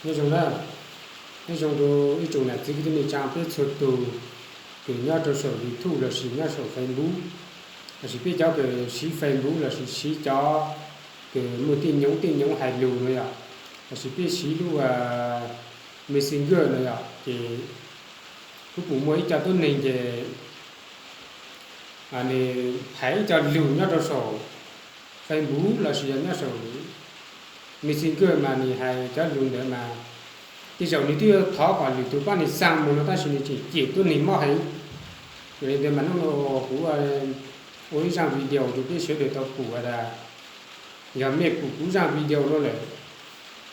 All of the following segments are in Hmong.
Nyob zoo na, nyob zoo rau ib tsoom nam txiv kwv tij neej tsaa peb txhua tug kws nyob rau saum YouTube lossis nyob saum Facebook, lossis peb cov kws siv Facebook lossis siv cov kws muaj tej nyoov tej nyoov hais lug no yom, lossis peb siv lub Messenger no yom, ces kuv pum muaj ib co tuab neeg ces nws hais ib co lug nyob rau saum Facebook lossis yog nyob saum Messenger mas nws hais cov lug ntawd mas tej zaum nws twb yuav thov kom lwm tus pab nws xaa mus no tab sis nws tseem cem tuab neeg mob heev. Yog li ntawd mas hnub no kuv ua ib zaj video rau peb sawv daws tau pum tas, yog mej pum kuv zaj video no lawm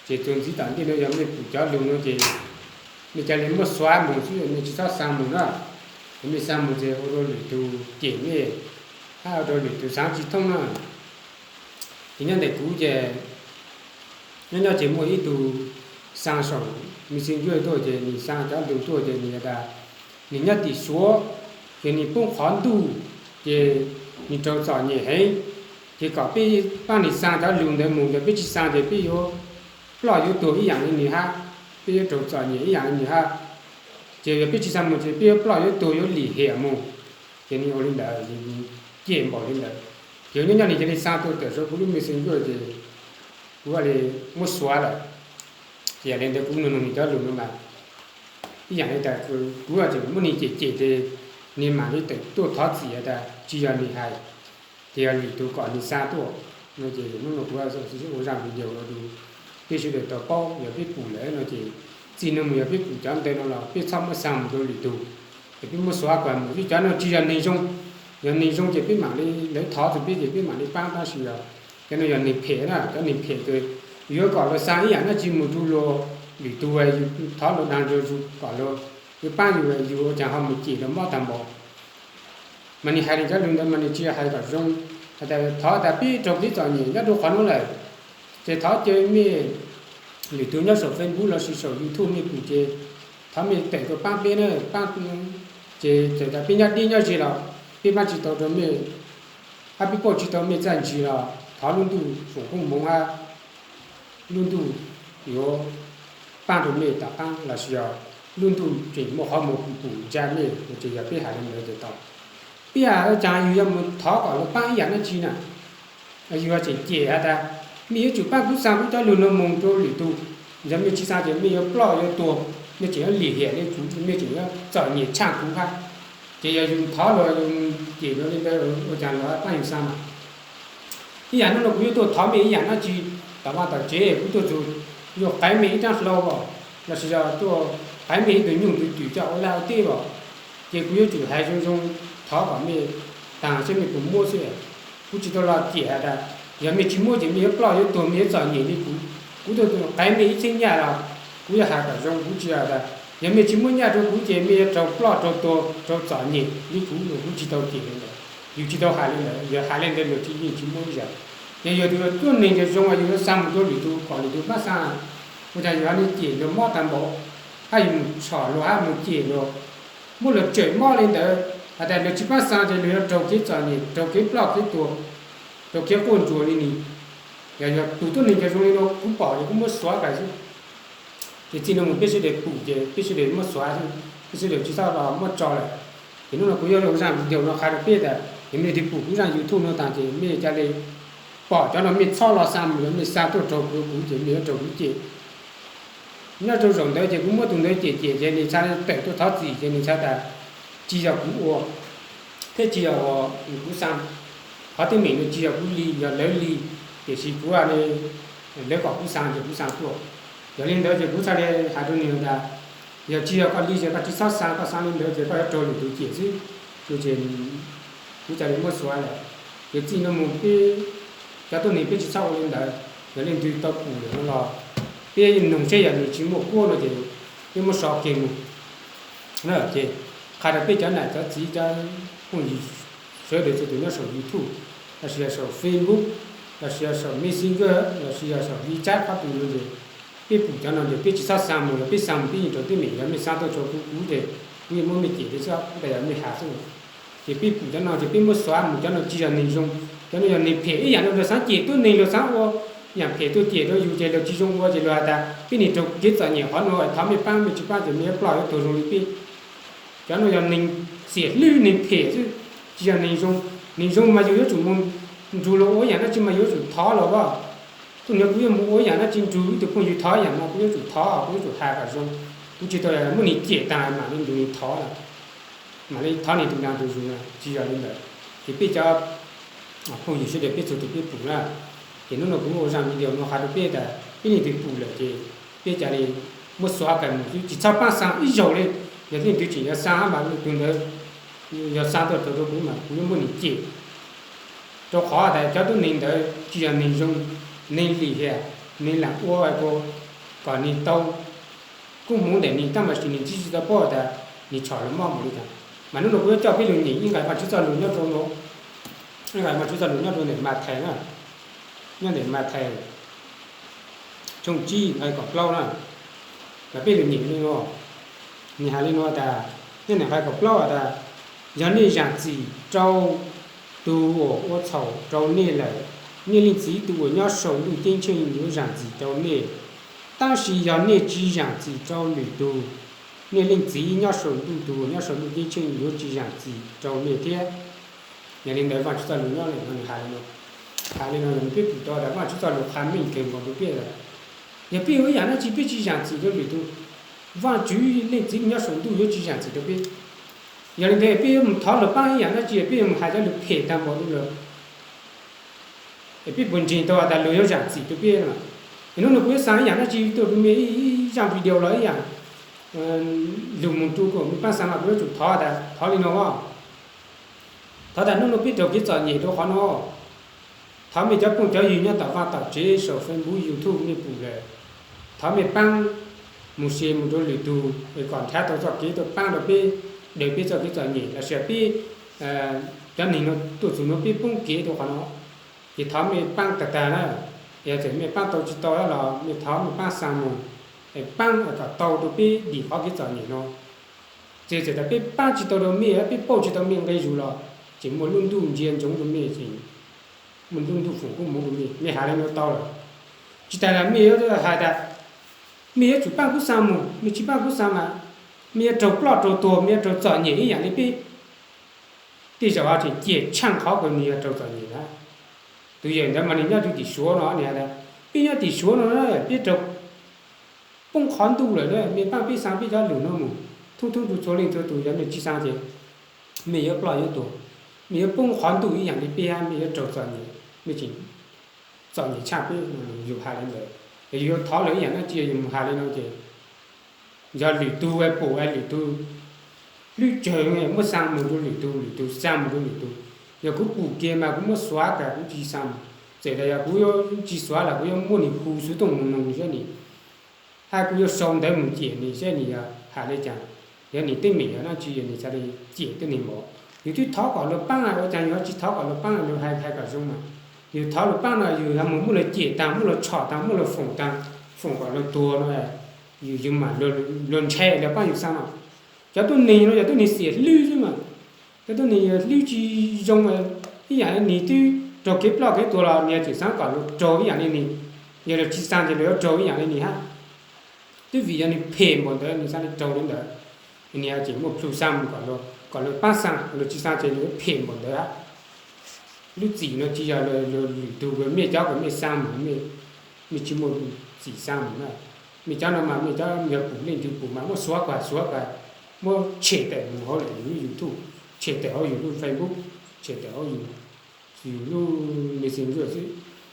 ces txuas ntxiv tom ntej no yog mej pum cov lug no ces mej ca le muab xuav mus xwb, mej tsis txhob xaa mus na. Yog mej xaa mus ces ua rau lwm tus cem mej, hab ua rau lwm tus xaav tsis thoob na. Ces nyob ntawm kuv ces nyob nyob ces muaj ib tug xaa saum Messenger tuaj ces nws xaa cov lug tuaj ces nws tas nws nyob tim Suav, ces nws poob qhov ntuj, ces nws raug txom nyem heev, ces kom peb pab nws xaa cov lug ntawd mus, yog peb tsis xaa ces peb yuav ploj yuav tuag ib yaam li nws hab, peb yuav raug txom nyem ib yaam li nws hab. Ces yog peb tsis xaa mus ces peb yuav ploj yuav tuag yuav lim hiam mus. Ces nws ua li ntawd, cem npaum li ntawd. Ces nyob nyob nws cia li xaa tuaj tawm saum kuv lub Messenger ces kuv ua li muab xuav lawm. Ces yog li ntawd kuv nug nug nws cov lug no mas ib yaam li tas kuv tseem muab nws cem cem ces nws mam li tawm tuaj thov txim tas tsis yog nws hais, ces yog lwm tus kom nws xaa tuaj no. Ces hnub no kuv ua zaj video no rau peb sawv daws tau paub, yog peb pum lawm no ces txij no mus yog peb pum cov ntawd no los peb txhob muab xaa mus rau lwm tus, ces peb muab xuav kom mus. Cov no tsis yog neeg zoo, yog neeg zoo ces peb mam li, lawv thov txug peb ces peb mam li paab, tab sis yog cov no yog neeg phem na, cov neeg phem ces yuav kom luag xaa ib yaam dab tsi mus rau luag, lwm tus thov luag dag zug kom luag yuav paab yus, yus ua caag ho mus cem luag mob taag npaum. Mas nws hais li cov lug ntawd mas nws tsis yog hais kom zoo, has tas thov tas peb raug kev txom nyem nyob rau qhov nuav lawm, ces thov caw mej lwm tus nyob saum Facebook lossis saum YouTube mej pum ces thov mej tawm tuaj paab peb na, paab, ces txawm tas peb nyob deb nyob ze los peb paab tsis tau rau mej, hab peb pauj tsis tau mej txaj ntsig los thov lub ntuj foom koob moov hab lub ntuj yuav paab rau mej tom qaab lossis yog lub ntuj tseem muaj qhov muag pum ntsa mej no. Ces yog peb has li ntawd ces tau. Peb has caag yus yuav mus thov kom luag paab ib yaam dab tsi na? Yus tseem cem has tas mej yuav tsum paab kuv xaa kuv cov lug no mus rau lwm tug, yog mej tsis xaa ces mej yuav ploj yuav tuag, mej tseem yuav lim hiam li kuv, mej tseem yuav txom nyem tshaj kuv hab. Ces yog yus thov luag, yus cem luag li ntawd ua caag luag paab yus xaa mas? Ib yaam hnub no kuv yuav tuaj thov mej ib yaam dab tsi, tom vaj tom tsev kuv tuaj txug yuav qaiv mej ib rab hlau los, lossis yog tuaj qaiv mej ib tug nyuj tug twm coj ua laj ua teb los, ces kuv yuav tsum hais zoo zoo thov kom mej taag seb mej puas muab xwb. Kuv tsis tau los cem has tas yog mej tsis muab ces mej yuav ploj yuav tuag mej yuav txom nyem li kuv. Kuv tuaj qaiv mej ib txheeb nyaj los kuv yuav has kom zoo, kuv tsis has tas yog mej tsis muab nyaj rau kuv ces mej yuav raug ploj raug tuag raug txom nyem li kuv no. Kuv tsis tau cem li ntawd, yus tsis tau has li ntawd, yog has li ntawd luag tsis yeej tsis muab ib zag. Yog yus tus tuab neeg zoo yus yuav xaa mus rau lwm tus kom lwm tus paab xaa, ua caag yus ho cem luag mob taag npaum, hab yus mus tshom luag hab mus cem luag, muab luag tsawm mob li ntawd has tas luag tsis paab xaa ces luag yuav raug kev txom nyem, raug kev ploj kev tuag, raug kev quaj ntsuag li ni. Yog yog tus tuab neeg zoo li no kuv pom ces kuv muab xuav tas xwb. Ces txij no mus peb sawv daws pum ces peb sawv daws muab xuav xwb, peb sawv daws tsis txhob los muab tso lawm. Ces hnub no kuv yuav ua zaj video no qha rau peb tas yog mej leej twg pum kuv zaj YouTube no taag ces mej ca le pom cov no mej txhob los xaa mus, yog mej xaa tuaj raug kuv ces mej yuav raug kuv cem. Nyob rau zaum ntawd ces kuv muab tus ntawd cem cem ces nws txhaj tawm tuaj thov txim ces nws txhaj tas tsis yog kuv ua, thiab tsis yog kuv xaa, qhov teeb meem no tsis yog kuv li, yog lawv li, tiam sis kuv, lawv kom kuv xaa ces kuv xaa tuaj. Yog li ntawd ces kuv txhaj le has rau nws tas yog tsis yog koj li ces koj tsis txhob xaa, koj xaa li ntawd ces koj yuav raug lwm tus cem xwb. Ces kuv ca le muab xuav lawm. Ces txij no mus peb cov tuab neeg peb tsis txhob ua li ntawd. Yog leej twg tau pum lawm no los peb noog seb, yog nws tsis muaj kuab no ces peb muab so kiag mus. Ces qha rau peb cov nam cov txiv cov phooj ywg sawv daws txhua tus nyob saum YouTube, lossis yog saum Facebook, lossis yog saum Messenger, lossis yog saum WeChat qhov twg no ces peb pum cov no ces peb tsis txhob xaa mus, yog peb xaa mus peb yeej raug teeb meem. Yog mej xaa tuaj rau kuv, kuv ces kuv yeej muab mej cem li xwb, tas yog mej has xwb. Ces peb pum cov no ces peb muab xuav mus, cov no tsis yog neeg zoo, cov no yog neeg phem ib yam li luag xaav cem tuab neeg, luag xaav ua yaam phem tuaj cem rau yus ces luag tsis zoo ua ces luag has tas peb nim raug kev txom nyem qhov nuav, thov mej paab, mej tsis paab ces mej yuav ploj yuav tuag zoo li peb. Cov nuav yog neeg xiam hlwb neeg phem xwb, tsis yog neeg zoo. Neeg zoo mas yus yuav tsum moog nrug luag ua yaam dlaab tsi mas yus yuav tsum thov luag as. Txuj nuav kuv yuav moog ua yaam dlaab tsi nrug ib tug phooj ywg thov yaam no kuv yuav tsum thov, kuv yuav tsum has kom zoo. Kuv tsis tau muab neeg cem taag mam li nrug neeg thov, mam li thov neeg tug nraag tug zug, tsis yog li ntawd. Ces peb cov phooj ywg sawv daws peb txhua tus peb pum na, ces nub nuav kuv muab ua zaaj video nuav has rau peb tas peb leej twg pum lawm ces peb ca le muab xuav kag mus xwb, tsis txhob paab xaa ib zaug le. Yog leej twg tseem yuav xaa mas leej twg ntawd yog xaa tuaj rau kuv mas kuv yuav muab nws cem. Rau qhov tas cov tuab neeg ntawd tsis yog neeg zoo, neeg lim hiam, neeg lam ua kom nws tau koob hmoov ntawm nws tab mas sis nws tsis tau paub tas nws tshom lug mob npaum li cas. Mas nub nuav kuv yuav coj peb lug nyeem ib nqai Vaajtswv txoj lug nyob rau, ib nqai Vaajtswv txoj lug nyob rau ntawm Mathais na, nyob ntawm Mathais tshooj tsib nqai kaum plaub na. Mas peb lug nyeem li nuav, nws has li nuav tas, nyob ntawm nqai kaum plaub tas, yog nej zaam txim rau tug uas ua txhaum rau nej lawm, nej Leej Txiv tus uas nyob saum ntuj ceeb tsheej yuav zaam txim rau nej. Tab sis yog nej tsis zaam txim rau lwm tug, nej Leej Txiv nyob saum ntuj tus uas nyob saum ntuj ceeb tsheej yuav tsis zaam txim rau nej thiab. Yog li ntawd Vaajtswv txoj lug nyob li no nws has li no, has li no yog nws peb pum tau tas Vaajtswv txoj lug qha meej kawg nkaus rau peb tas, yog peb ua ib yaam dlaab tsi peb tsis zaam txim rau lwm tug, Vaajtswv Leej Txiv nyob saum ntuj yuav tsis zaam txim rau peb. Yog li ntawd peb yuav mus thov luag paab ib yaam dlaab tsi, peb yuav mus has cov lug phem taag npaum li lawm, peb puas ntseeg tau tas luag yuav zaam txim rau peb no? Nub nuav kuv yuav xaa ib yaam dlaab tsi tuaj rau mej, ib zaaj video los ib yaam lug moog rua kuv mej paab xaa mas kuv yuav tsum thov tas thov li no as. Thov tas nub nuav peb raug kev txom nyem rau qhov no, thov mej cov phooj cov ywg nyob tom vaaj tom tsev saum Facebook YouTube mej pum lawm, thov mej paab mus share mus rau lwm tug es kom nrhav tau txoj kev tuaj paab rau peb, daws peb txoj kev txom nyem los sis peb cov neeg no tuaj txug nuav peb poob kev rau qhov no. Ces thov mej paab tag tag na, yog txawm mej paab tau tsis tau los mej thov mej paab xaa mus, paab kom tau rau peb dim qhov kev txom nyem no. Ces txawm tas peb paab tsis tau rau mej, peb pauj tsis tau mej nqe zug los ces muaj lub ntuj ntsia ntsoov rau mej, ces muaj lub ntuj foom koob hmoov rau mej. Mej has li no tau lawm, tsis tas tas mej yuav hais tas mej yuav tsum paab kuv xaa mus, mej tsis paab kuv xaa mas mej yuav raug ploj raug tuag, mej yuav raug txom nyem ib yaam li peb. Tej zaum tseem ciaj tshaaj qhov kws nwg yog raug txom nyem na. Tus yawm ntawd mas nwg nyob rua tim Suav no, nwg has tas peb nyob tim Suav no peb raug poob qhov ntuj lawm na, mej paab peb xaa peb cov lug no mus thoob thoob rua txhua leej txhua tug, yog mej tsis xaa ces mej yuav ploj yuav tuag, mej yuav poob qhov ntuj ib yaam li peb hab, mej yuav raug txom nyem, mej tseem txom nyem tshaaj peb. Yus has li ntawd, yus yuav thov lawv ib yaam dlaab tsi yus mus has li no ces yog lwm tug pum lwm tug hlwb tsawg muab xaa mus rua lwm tug, lwm tug xaa mus rua lwm tug. Yog kuv pum kiag mas kuv muab xuav kag, kuv tsis xaa mus. Txawm tas yog kuv tsis xuav los kuv yuav muab nwg hu xuv tooj mus noog saib nwg, hab kuv yuav sau ntawv mus cem nwg saib nwg yog has li cas. Yog nwg teeb meem yog dlaab tsi yog nwg xav li cem tuab neeg npaum. Yus twb thov kom luag paab ua caag yus tsis thov kom luag paab, luag hais hais kom zoo mas. Yus thov luag paab no yus yuav mus muab luag cem taag, muab luag tshom taag, muab luag foom taag, foom kom luag tuag no, yus mam luag ntshai luag paab yus xaa no. Cov tuab neeg no yog tuab neeg xiam hlwb xwb mas. Cov tuab neeg hlwb tsis zoo, ib yaam li nwg twb raug kev ploj kev tuag los nwg tseem xaav kom luag raug ib yaam li nwg. Yog luag tsis xaa ces luag yuav raug ib yaam li nwg hab. Twb vim yog nwg phem npaum ntawd nwg xaav li raug li ntawd, nwg tseem muaj plhu xaa mus kom luag paab xaa, luag tsis xaa ces nwg yuav phem npaum ntawd hab. Lub txim no tsis yog lwm tug, mej cov kom mej xaa mus, mej tsis muaj txim xaa mus na. Mej cov no mas mej cov yog pum leej twg pum mas muab xuav kag xuav kag, muab tshem tawm mus hauv lwm lub YouTube, tshem tawm hauv yus lub Facebook, tshem tawm hauv yus lub Messenger xwb,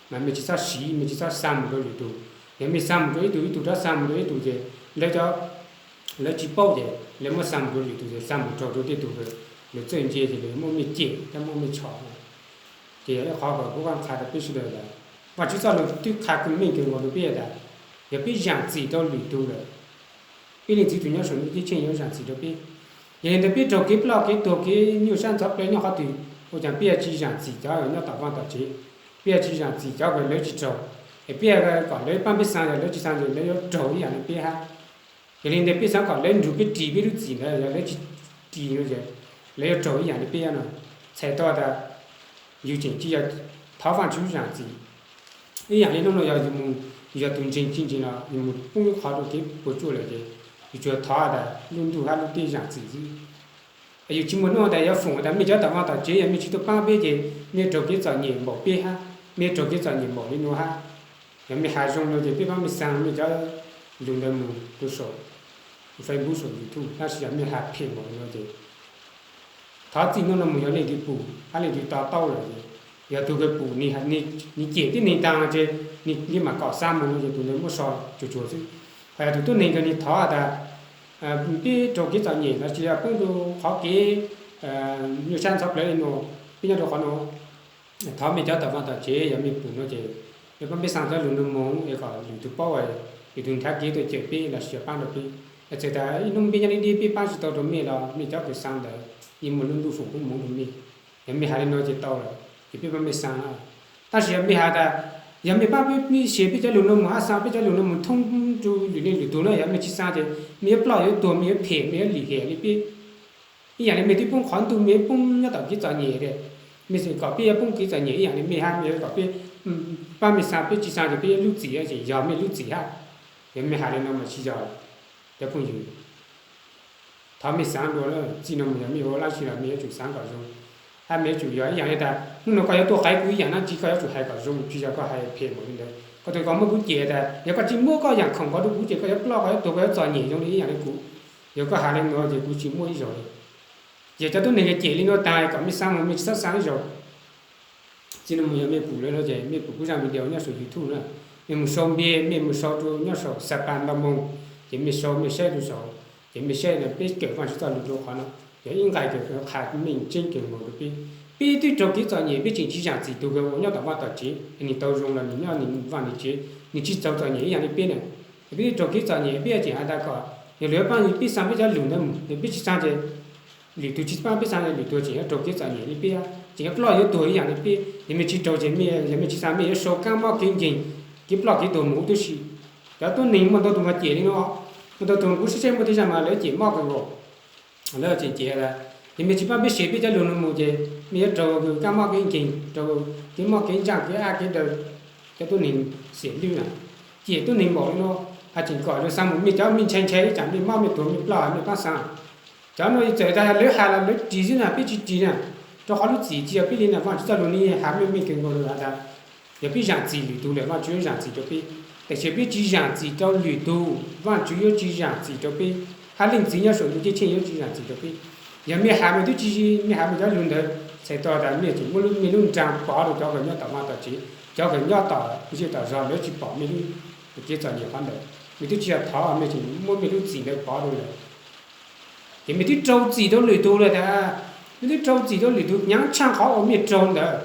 mas mej tsis txhob siv, mej tsis txhob xaa mus rau lwm tug. Yog mej xaa mus rau ib tug, ib tug rov xaa mus rau ib tug ces lawv cov, lawv tsis paub ces lawv muab xaa mus rau lwm tug ces xaa mus raug rau tej tug, lawv txawj ntse ces lawv muab mej cem thiab muab mej tshom. Ces yog ib qhov kom kuv vaaj qha rau peb sawv daws tas Vaajtswv txoj lug twb qha kws meej kws nkaus rau peb tas yog peb zaam txim rau lwm tug lawm, peb Leej Txiv tus nyob saum ntuj ceeb tsheej yuav zaam txim rau peb. Yog li ntawd peb raug kev ploj kev tuag kev nyuaj sab ntxhov plawv nyob qhov twg, ua caag peb yuav tsis zaam txim cov nyob tom vaj tom tsev, peb yuav tsis zaam txim cov kws lawv tsis raug, es peb kom lawv paab peb xaa, yog lawv tsis xaa ces lawv yuav raug ib yaam li peb hab. Yog li ntawd peb xaav kom lawv nrug peb ris peb lub txim ntawd, yog lawv tsis ris no ces lawv yuav raug ib yaam li peb no. Txhais tau tas yus tseem tsis yog thov Vaajtswv zaam txim, Ib yam li hnub no yog yus mus, yus yog tus ntseeg tsis ntseeg los yus mus poob lub qhov rau kev puas tsuaj lawm ces yus tsuas thov tas lub ntuj hab lub teb zaam txim xwb. Yus tsis muaj nuj tas yuav foom tas mej cov tom vaj tom tsev yog mej tsis tuaj paab peb ces mej yuav raug kev txom nyem npaum peb hab, mej yuav raug kev txom nyem npaum li nuav hab. Yog mej has zoo no ces peb paab mej xaa mej cov lug ntawd mus rau saum Facebook saum YouTube, tab sis yog mej has phem npaum li no ces thov txij hnub no mus yog leej twg pum hab leej twg to taub lawm, yog tug kws pum nwg cem tib neeg taag ces nwg li mam kom xaa mus no ces tug ntawd muab so tsuag tsuag xwb. Ho yog tug tuab neeg kws nwg thov tas peb raug kev txom nyem los sis yog poob rau qhov kev nyuaj sab ntxhov plawv li no, peb nyob rau qhov no, thov mej cov tom vaj tom tsev yog mej pum no ces mej paab peb xaa cov lug no mus es kom lwm tug paub, lwm tug nrhav kev tuaj cawm peb los sis yog paab rau peb. Txawm tas ib hnub peb nyob deb deb peb paab tsis tau rau mej los mej cov kws xaa ntawd yeej muaj lub ntuj foom koob moov rau mej. Yog mej has li no ces tau lawm ces peb paab mej xaa. Tab sis yog mej has tas, yog mej paab peb, mej share peb cov lug no mus hab xaa peb cov lug no mus thoob rau lwm leej lwm tug na, yog mej tsis xaa ces mej yuav ploj yuav tuag mej yuav phem mej yuav lim hiam li peb. Ib yam li mej twb poob qhov ntuj mej yuav poob nyob tom kev txom nyem, mej kom peb yuav poob kev txom nyem ib yam li mej hab, mej yuav kom peb paab mej xaa, peb tsis xaa ces peb yuav lub txim, yog mej lub txim hab. Yog mej has li no mas tsis yog cov phooj ywg. Thov mej xaav dua, txij no mus yog mej ua dlaab tsi los mej yuav tsum xaav kom zoo, hab mej yuav tsum yog ib yam li tas hnub no koj yuav tuaj qaiv kuv ib yam dlaab tsi koj yuav tsum hais kom zoo, tsis yog koj hais phem npaum li ntawd. Koj tug koj muab kuv cem tas yog koj tsis muab koj yaam khoom ko rau kuv ces koj yuav ploj koj yuav tuag koj yuav txom nyem zoo li ib yam li kuv. Yog koj has li no ces kuv tsis muaj ib zaug li. Ces cov tuab neeg cem li no taag kom mej xaav mus mej tsis txhob xaav ib zaug. Txij no mus yog mej pum lawm no ces mej pum kuv zaaj video nyob saum YouTube na, mej mus sau npe, mej mus sau rau nyob saum Xab Pas Nto Moos, ces mej sau mej saib rau saud, ces mej saib peb kawm Vaajtswv txoj lug rau qhov no, yog ib nqai kawm qha meej tseeb kawg nkaus rau peb. Peb twb raug kev txom nyem peb tseem tsis zaam txim tug kws ua nyob tom vaj tom tsev, nwg tau zoo los nwg nyob nwg vaaj nwg tsev, nwg tsis txaus txom nyem ib yam li peb na. Peb twb raug kev txom nyem peb tseem has tas kom yog luag yuav paab peb xaa peb cov lug ntawd mus, yog peb tsis xaa ces lwm tug tsis paab peb xaa, lwm tug tseem yuav raug kev txom nyem li peb, tseem yuav ploj yuav tuag ib yam li peb. Yog mej tsis raug ces mej, yog mej tsis xaa mej yuav sau kaab mob kev nkeeg, kev ploj kev tuag mus huv tib si. Cov tuab neeg muaj ntau tug mas cem li no, muaj ntau tug kuv saib saib muaj tej zag mas lawv cem mob kawg nkaus. Lawv tseem cem tas yog mej tsis paab peb share peb cov lug no mus ces mej yuav raug kaab mob kev nkeeg, raug kev mob kev ntsaaj kev ab kev daw. Cov tuab neeg xiam lwj na, cem tuab neeg npaum li no, has tseem kom luag xaa mus mej cov mej ntshai ntshai ib tsam mej mob mej tuag mej ploj mej paab xaa. Cov no txawm tas lawv has los lawv ris xwb na, peb tsis ris na, rau qhov lub txim tsis yog peb li na. Vaajtswv txoj lug nwg has meej meej kawg nkaus lawm has tas yog peb zaam txim lwm tug lawm Vaajtswv yuav zaam txim rau peb. Tab sis peb tsis zaam txim rau lwm tug, Vaajtswv yuav tsis zaam txim rau peb, hab Leej Txiv nyob saum ntuj ceeb tsheej yuav tsis zaam txim rau peb. Yog mej has mej twb tsis, mej has mej cov lug ntawd txhais tau tas mej tseem muab mej lub nraag pov rau cov kws nyob tom vaj tom tsev, cov kws nyob tom zej tom zog lawv tsis pom mej lub kev txom nyem qhov ntawd, mej twb tsis yog thov, mej tseem muab mej lub txim ntawd pov rau lawm. Ces mej twb raug txim rau lwm tug lawm tas, mej twb raug txim rau lwm tug hnyav tshaaj qhov uas mej raug ntawd.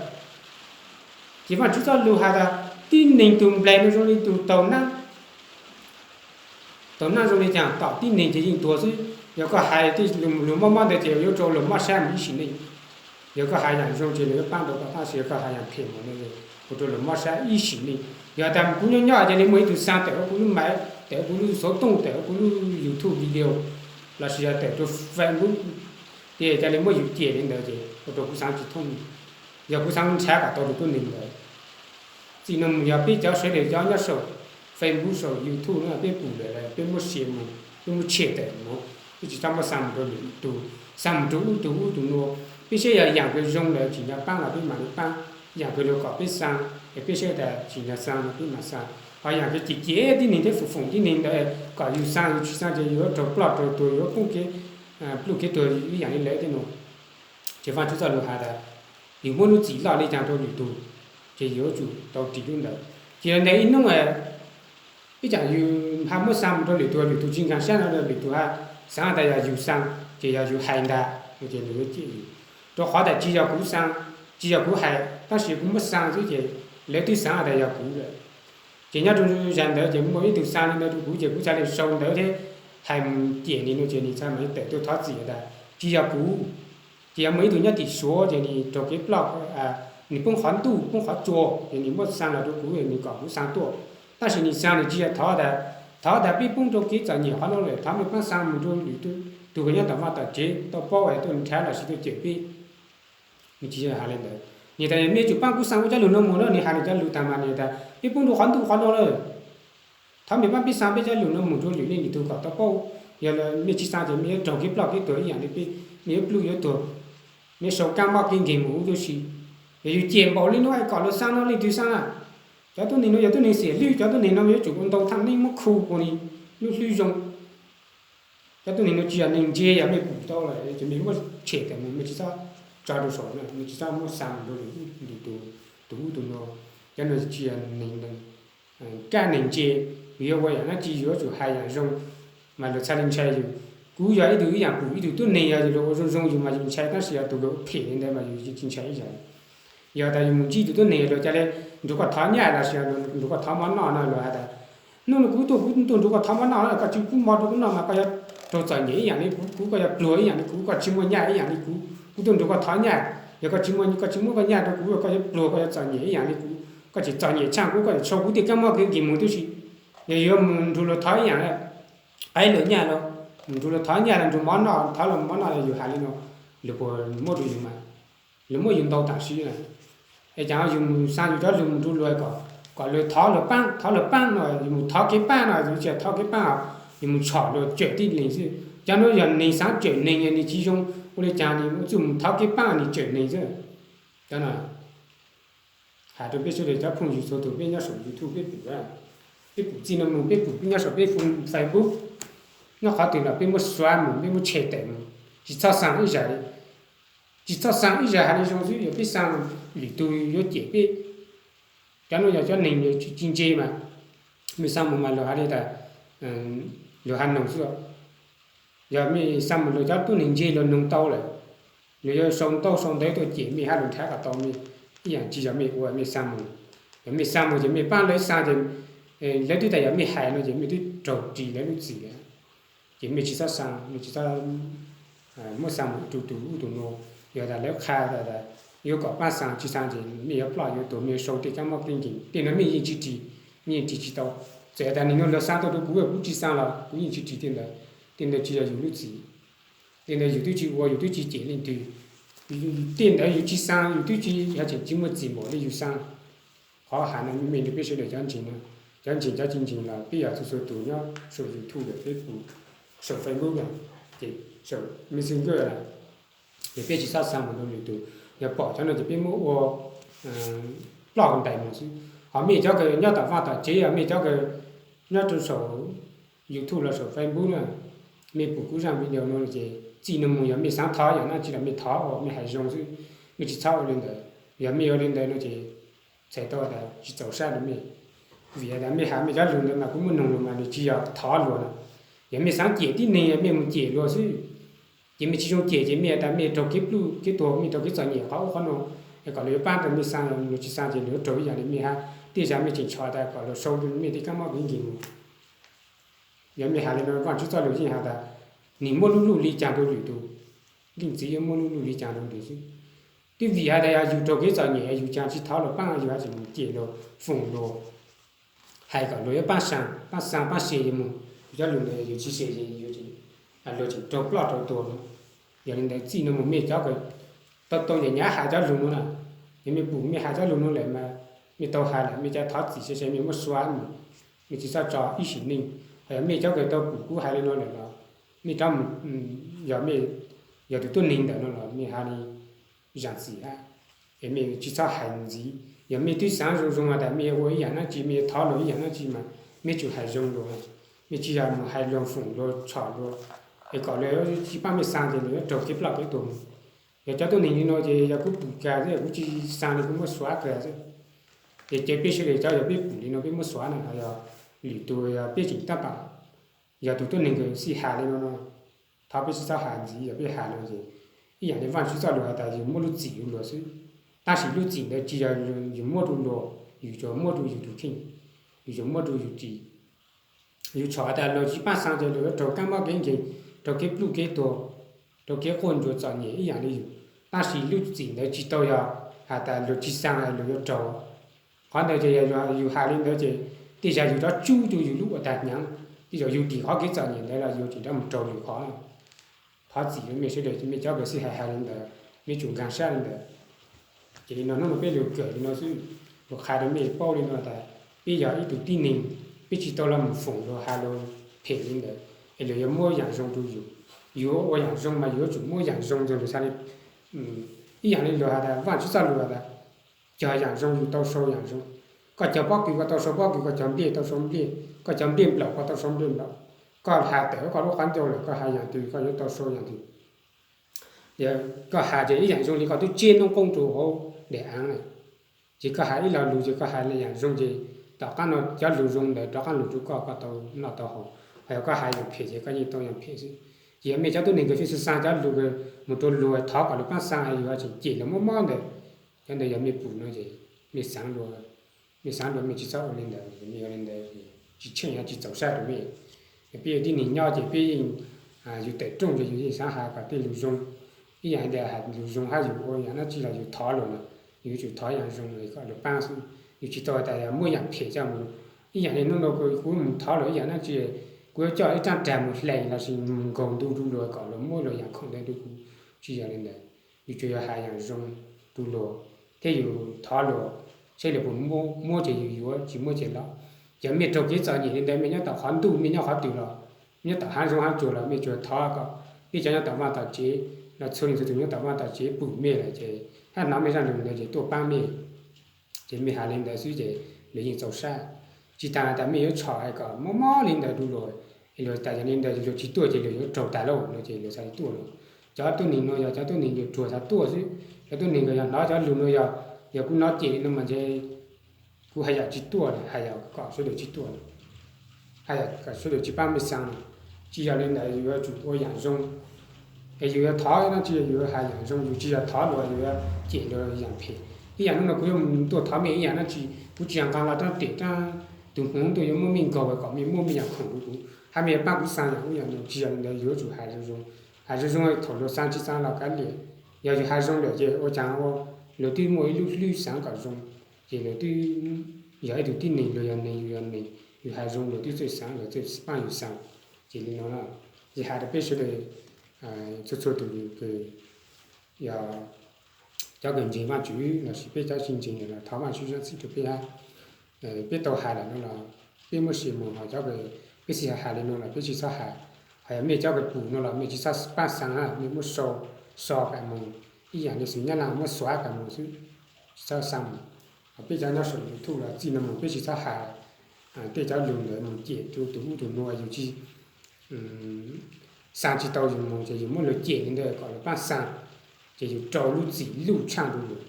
Ces Vaajtswv txoj lug has tas tib neeg tug nplaig no zoo li tug taug naab. Taug naab zoo li caag tom tib neeg ces yeej tuag xwb. Yog koj hais tej lug mob mob ntawd ces yuav rau luag mob sab mus ib sim neej. Yog koj hais yaam zoo ces luag yuav paab rau koj, tab sis yog koj hais yaam phem mus no ua rau luag mob sab ib sim neej. Yog tas kuv nyob nyob cia li muaj ib tug xaa tawm huv kuv lub maiv, tawm huv kuv lub xov tooj, tawm huv kuv lub YouTube video, lossis yog tawm rau Facebook, ces cia li muab yus cem li ntawd ces ua rau kuv xaav tsis thoob. Yog kuv xaav nrhav kom tau tus tuab neeg ntawd. Txij no mus yog peb cov sawv daws cov nyob saum Facebook saum YouTube no peb pum lawm, peb muab share mus, peb muab share tawm mus, peb tsis txhob muab xaa mus rau lwm tug, xaa mus rau ub tug ub tug nuav. Peb saib yog yaam kws zoo lawm tsim nyog paab los peb mam li paab, yaam kws luag kom peb xaa es peb saib tas tsim nyog xaa los peb mam xaa. Ho yaam kws cem cem tib neeg thiab foom foom tib neeg ntawd kom yus xaa, yus tsis xaa ces yus yuav raug ploj raug tuag, yuav poob kev pluj kev tuag ib yaam li lawv tej no. Ces Vaajtswv txoj lug has tas yus muab lub txim loj li caag rau lwm tug ces yus yuav tsum tau ris lub ntawd. Ces yog ntawd ib hnub ib tsam yus hab muab xaa mus rau lwm tug, lwm tug tsis nkaag sab no, lwm tug hab xaav tas yog yus xaa, ces yog yus hais ntag no ces luag yuav cem yus. Rau qhov tas tsis yog kuv xaa, tsis yog kuv hais, tab sis kuv muab xaa xwb ces lawv twb xaav tas yog kuv lawm. Ces nyob rau zag ntawd ces muaj ib tug xaa li ntawd rau kuv ces kuv txhaj le sau ntawv thiab hais mus cem nwg no ces nwg txhaj mam tawm tuaj thov txim tas tsis yog kuv. Ces yog muaj ib tug nyob tim Suav ces nwg raug kev ploj, nwg poob qhov ntuj poob qhov tsua ces nwg muab xaa los rau kuv, nwg kom kuv xaa tuaj. Tab sis nwg xaa nwg tsis yog thov tas, thov tas peb poob rau kev txom nyem qhov no lawm, thov mej paab xaa mus rau lwm tug kws nyob tom vaj tom tsev tau paub es tuaj nrhav lossis tuaj cawm peb. Nwg tsis has li ntawd, nwg tas mej yuav tsum paab kuv xaa ua cov lug no mus na, nwg has nwg cov lug taag mas nwg tas Peb pub nrug qhov ntuj qhov no lawm. Thov mej pab peb xaa peb cov lug no moog rua lwm leej lwm tug kom tau paub. Yog mej tsi xaa ces mej yuav raug kev ploj kev tuag ib yaam le peb, mej yuav pluj yuav tuag, mej sau kab mob kev nkeeg moog huv tub si. Yog yug cem npaum le nuav kom luag xaa no leej twg xaa na? Cov tuab neeg nuav yog tuab neeg xiam hlwb, cov tuab neeg no yuav tsum ua ntau thaaj neeb muab khu ua lub hlwb zoo. Cov tuab neeg no tsi yog neeg ntse, yog mej pum tau lawm ces mej muab tshem tawm moog, mej tsi xob tso rua saum, mej tsi xob muab xaa moog rua lwm tug, tug ub tug no. Cov no tsi yog neeg, kab neeg ntse. Yug yuav ua yaam dlaab tsi yug yuav tsum has yaam zoo mas luag txhaj le ntshai yug. Kuv yog ib tug ib yaam pum ib tug tuab neeg, yog luag ua zoo zoo yug mas yug ntshai, tab sis yog tug luag phem le ntawd mas yug tsi ntshai ib zaug. Yog tas yug moog ntsib tug tuab neeg luag ca le nrug koj thov nyaj los sis nrug koj thov mov noj no, luag has tas, nub nua kuv tuaj, kuv tuaj nrug koj thov mov noj, koj tsi pub mov rua kuv noj mas koj yuav raug txom nyem ib yaam le kuv, kuv koj yuav pluag ib yaam le kuv, koj tsi muaj nyaj ib yaam le kuv. Kuv tuaj nrug koj thov nyaj, yog koj tsi muaj, koj tsi muab koj nyaj rua kuv, koj yuav pluag, koj yuav txom nyem ib yaam le kuv. Koj tseem txom nyem tshaaj kuv, koj tseem sau kuv tej kab mob kev nkeeg moog tub si. Yog yug yuav moog nrug luag thov ib yaam, qaiv luag nyaj los, moog nrug luag thov nyaj los nrug mov noj, thov luag mov noj, yog yug has le no, luag puas muab rua yug mas? Luag muab yug ntau tam sim na. Es caag yug moog xaa yug cov lug moog rua luag kom, kom luag thov luag paab, thov luag paab no, yug moog thov kev paab no, yug tsi thov kev paab, yug moog tshom luag cawm tib leeg xwb. Cov nuav yog neeg xaav cawm neeg, neeg tsi zoo, ua le caag nwg txuj moog thov kev paab nwg cawm neeg xwb. Cov no has rua peb sawv daws cov phooj ywg txhua tug, peb nyob saum YouTube peb pum, peb pum txij nuav moog, peb pum nyob saum peb Facebook, nyob qhov twg los peb muab xóa moog, peb muab tshem tawm moog, tsi txhob xaa ib zag li. Tsi txhob xaa ib zag has le zoo xwb, yog peb xaa lwm tug yuav cem peb. Cov nuav yog cov neeg tsi ntse mas, mej xaa moog mas luag has le tas, luag has noog xwb. Yog mej xaa moog luag cov tuab neeg ntse luag noog tau lawm, luag yuav sau ntaub sau ntawv tuaj cem mej hab luag nrhav kom tau mej, ib yaam tsi yog mej ua, mej xaa moog. Yog mej xaa moog ces mej paab lawv xaa ces lawv twb tas yog mej hais no ces mej twb raug ris lawv lub txim. Ces mej tsi txhob xaa, mej tsi txhob muab xaa moog rua tug ub tug nuav. Yog tas lawv qha tas yuav kom paab xaa, tsi xaa ces mej yuav ploj yuav tuag, mej yuav sau tej kab mob kev nkeeg. Tej no mej yeej tsi ris, mej yeej ris tsi tau. Txawm tas nwg nuav luag xaa tau rua kuv, kuv tsi xaa los kuv yeej tsi ris tej ntawd. Tej ntawd tsi yog yug lub txim. Tej ntawd yug twb tsi ua, yug twb tsi cem leej twg. Tej ntawd yug tsi xaa, yug twb tsi, yog tseem tsi muaj txim npaum le yug xaa. Qhov has no mej rua peb sawv daws cov ntseeg, cov ntseeg cov tsi ntseeg los peb yog txhua txhua tug nyob saum YouTube, peb pum saum Facebook, ces saum Messenger, ces peb tsi txhob xaa moog rua lwm tug. Yog pom cov no ces peb muab ua ploj ntais moog xwb. Ho mej cov kws nyob tom vaj tom tsev, yog mej cov kws nyob rua saum YouTube los saum Facebook na, mej pum kuv zaaj video no ces txij nuav moog yog mej xaav thov yaam dlaab tsi los mej thov ua, mej hais zoo xwb, mej tsi txhob ua le ntawd. Yog mej ua le ntawd no ces txhais tau tas tsi txaus sab rua mej. Vim tas mej has mej cov lug ntawd mas kuv muab noog lug mas nws tsi yog thov luag na. Yog mej xaav cem tib neeg, mej moog cem luag xwb, ces mej tsi zoo cem ces mej tas mej raug kev pluj kev tuag, mej raug kev txom nyem qhov ub qhov no, es kom luag yuav paab rua mej xaa, luag tsi xaa ces luag yuav raug ib yaam le mej hab. Tej zag mej tseem tshov tas kom luag sau mej tej kab mob kev nkeeg moog. Yog mej has le no Vaajtswv txoj lug yeej has tas, nwg muab lub luj li caag rua lwm tug, leej txiv yuav muab lub luj li caag rua lwm tug xwb. Twb vim has tas yog yug raug kev txom nyem, yug caag tsi thov luag paab, yug hab tseem moog cem luag, foom luag, hais kom luag yuav paab xaa, paab xaa paab se moog. Yog cov lug ntawd yug tsi se, luag tseem raug ploj raug tuag. Yog le ntawd txij nuav moog mej cov kws tau tau nyam nyam has cov lug nuav na, yog mej pum mej has cov lug nuav lawm mas mej tau has lawm, mej ca thov txim se se mej muab xóa moog, mej tsi txhob tso ib sim neej. Ho yog mej cov kws tau pum kuv hais le nuav lawm los mej rov moog, yog mej yog tug tuab neeg ntawm no los mej has le zaam txim hab, es mej tsi txhob hais ntxiv. Yog mej twb xaav zoo zoo has tas mej yuav ua ib yaam dlaab tsi, mej yuav thov luag ib yaam dlaab tsi mas mej tsum hais zoo luag, mej tsi yog moog hais luag, foom luag, tshom luag, es kom luag tsi paab mej xaa ces luag yuav raug kev ploj kev tuag moog. Yog cov tuab neeg le nuav ces yog kuv pum kag xwb, kuv tsi xaa le kuv muab xóa kag xwb. Es cov peb sawv daws cov yog peb pum le nuav peb muab xóa na, yog lwm tug yog peb tseem tab tom yog tug tuab neeg kws xij has le nuav no, thov peb tsi txhob has ntxiv, yog peb has le ces ib yaam le Vaajtswv txoj lug has tas yug muab lub txim rua luag xwb. Tab sis lub txim ntawd tsi yog yug muab rua luag, yug tsuas muab rua yug tug kheej, yug tsuas muab rua yug ris. Yug tshom tas luag tsi paab xaa ces luag yuav raug kab mob kev nkeeg, raug kev pluj kev tuag, raug kev quaj ntsuag txom nyem ib yaam le yug. Tab sis lub txim ntawd tsi tau yog has tas luag tsi xaa luag yuav raug. Qhov ntawd ces yog yug has le ntawd ces tej zag yug rov tsub rua yug lub ua tag hnyav, tej zaum yug dim qhov kev txom nyem ntawd los yug tseem rov moog raug lwm qhov. Thov txim rua mej sawv daws, mej cov kws xij hais hais le ntawd, mej tsum nkaag sab le ntawd. Ces le nuav hnub no peb lug kawm le nuav xwb, lug qha rua mej paub le nuav tas peb yog ib tug tib neeg, peb tsis tau los mus foom luag hais luag phem li ntawd es luag yuav muab yaam zoo rau yus. Yus ua yaam zoo mas yus yuav tsum muab yaam zoo rau luag xav li. Ib yaam li luag has tas Vaajtswv txoj lug has tas, cog yaam zoo yus tau sau yaam zoo, koj cog pob kws koj tau sau pob kws, koj cog nplej tau sau nplej, koj cog nplej nplaum koj tau sau nplej nplaum, koj has tawm koj lub qab ncauj lawm koj has yaam twg koj yuav tau sau yaam twg. Koj has ces ib yaam zoo li koj twb tseb noob qoob rau hauv daim aav na. Ces koj has ib lo lug ces koj has li yaam zoo ces tom qab no cov lug zoo ntawd rov qaab lug rau koj, koj tau noj tau haus. Ho yog koj has yaam phem ces koj yeej tau yaam phem xwb. Ces yog mej cov tuab neeg kws fij xav xaa cov lug mus rau luag thov kom luag paab xaa, yus ho tseem cem luag mob mob ntawd, cov ntawd yog mej pum no ces mej xaav dua, mej xaav dua mej tsis txhob ua li ntawd, mej ua li ntawd tsis tsheej, tsis txaus sab rau mej. Yog peb yog tib neeg nyob ces peb yeej, yus tawm rooj ces yus yeej xaav has kom tej lug zoo. Ib yaam li has lug zoo hab yus ua yaam dab tsi los yus thov luag no, yus yuav tsum thov yaam zoo kom luag paab xwb. Yus tsis tau tas yog muab yaam phem coj mus. Ib yaam li hnub no kuv mus thov luag ib yaam dab tsi, kuv yuav coj ib raab rag mus hle lossis mus nkaug ntu rau luag kom luag muab luag yaam khoom ntawd rau kuv. Tsis yog li ntawd, yus tsuas yog has yaam zoo rau luag thiab yus thov luag, saib luag puas muab ces yus yuav, tsis muab ces los. Ces mej raug kev txom nyem li ntawd, mej nyob tom qhov ntuj, mej nyob qhov twg los, nyob tom haav zoov haav tsuag los mej tsuas thov kom peb cov nyob tom vaaj tom tsev los txhua leej txhua tug nyob tom vaaj tom tsev pum mej lawm ces hab hnov mej zaj lug ntawd ces tuaj paab mej. Ces mej has li ntawd xwb ces luag yeej txaus sab. Tsis tas tas mej yuav tshom hais kom mob mob li ntawd rau luag, luag tas yog li ntawd luag tsis tuaj ces luag yuav raug tag lauj no ces luag xav li tuaj no. Cov tuab neeg no yog cov tuab neeg luag ruag xav tuaj xwb. Cov tuab neeg yog hnov cov lug no yog, yog kuv hnov cem li no mas ntshe kuv has yam tsis tuaj, has yam kom sawv daws tsis tuaj, has yam kom sawv daws tsis paab mej xaa no. Tsis yog li ntawd, yus yuav tsum ua yaam zoo. Es yus yuav thov dab tsi yus yuav has yaam zoo, yus tsis yog thov luag yus yuav cem luag yaam phem. Ib yaam hnub no kuv yuav mus tuaj thov mej ib yaam dab tsi, kuv tsis yog nqaa lug raab riam raab tug hmoov tuaj yuav muab mej nkaug kom mej muab mej yaam khoom rau kuv, hab mej yuav paab kuv xaa yaam ub yaam no. Tsis yog li ntawd, yus yuav tsum has zoo zoo. Has zoo zoo thaum luag xaa tsis xaa los kav liam. Yog yus has zoo lawm ces ua caag ua, luag twb muaj ib lub hlwb xaav kom zoo, ces luag twb yog ib tug tib neeg, luag yog neeg yus yog neeg, yus has zoo luag twb txawj xaav, luag txawj paab yus xaa. Ces li no, yog has rau peb sawv daws txhua txhua tug kws yog cov kws ntseeg Vaajtswv lossis peb cov tsis ntseeg los thov Vaajtswv zaam txim rau peb hab. Peb tau has lawm no los peb muab sia moog, ho cov peb tsi has li no los peb tsis txhob has. Ho yog mej cov kws pum no los mej tsis txhob paab xaa, mej muab sau, sau kam moog, ib yaam li xws Nyab Laj muab xuav kam moog xwb, tsis txhob xaa moog. Ho peb cov nyob saum YouTube los txij no moog peb tsis txhob has tej cov lug ntawd moog cem rau tug ub tug nuav, yus tsis xaa tsis tau yus moog ces yus muab luag cem li ntawd kom luag paab xaa, ces yus rau lub txim luj tshaaj rau luag.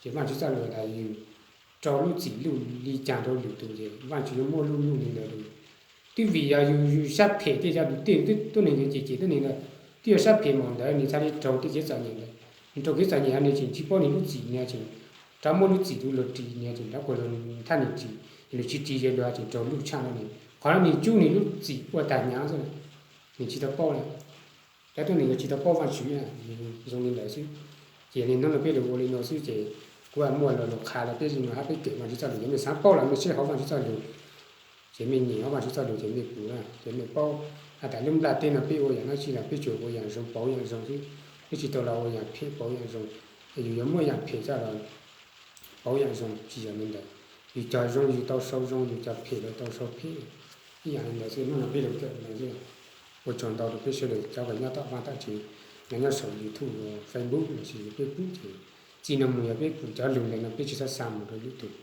Ces Vaajtswv txoj lug tas yus rau lub txim luj li caag rau lwm tug ces Vaajtswv yuav muab lub luj li ntawd rau yus. Twb vim yog yus, yus sab phem tej cov, tej tuab neeg yuav cem cem tuab neeg ntawd, twb yog sab phem npaum ntawd nwg txhaj li raug tej kev txom nyem ntawd. Nwg raug kev txom nyem nwg tseem tsis paub nwg lub txim, nwg tseem rov muab lub txim rau luag ris, nwg tseem rov kuas luag thab nwg ris, nwg tsis ris ces luag tseem raug luj tshaaj rau nwg. Qhov no nwg cub nwg lub txim ua taag hnyav xwb, nwg tsis tau paub le. Cov tuab neeg yuav tsis tau paub Vaajtswv, zoo li ntawd xwb. Ces li hnub no peb lug ua li no xwb ces kuv muaj lo lug qha rau peb li no hab peb cem Vaajtswv txoj lug. Yog mej xaav paub los mej saib hauv Vaajtswv txoj lug, ces mej nyeem hauv Vaajtswv txoj lug ces mej pum na, ces mej paub has tas lub nplaj teb no peb ua yaam dlaab tsi los peb tsuas ua yaam zoo pauv yaam zoo xwb, peb tsis tau los ua yaam phem pauv yaam zoo. Yus yuav muab yaam phem coj los pauv yaam zoo, tsis yog li ntawd. Yus cog zoo yus tau sau zoo, yus cog phem los tau sau phem. Ib yaam li ntawd xwb, hnub no peb lug kawm li no xwb. Ua tsaug ntau rau peb sawv daws cov kws nyob tom vaaj tom tsev, nyob saum YouTube, Facebook lossis peb pum ces txij no moog yog peb pum cov lug ntawd no peb tsis txhob xaa moog rau lwm tug.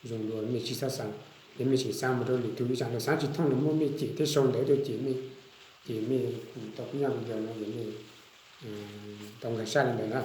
Zoo dua mej tsis txhob xaa, yog mej tseem xaa moog rau lwm tug, ib tsam luag xaav tsis thooj luag muab mej cem thiab sau ntawv tuaj cem mej, ces mej pum tau kuv nyaj video no ces mej tau nkag sab li ntawd na.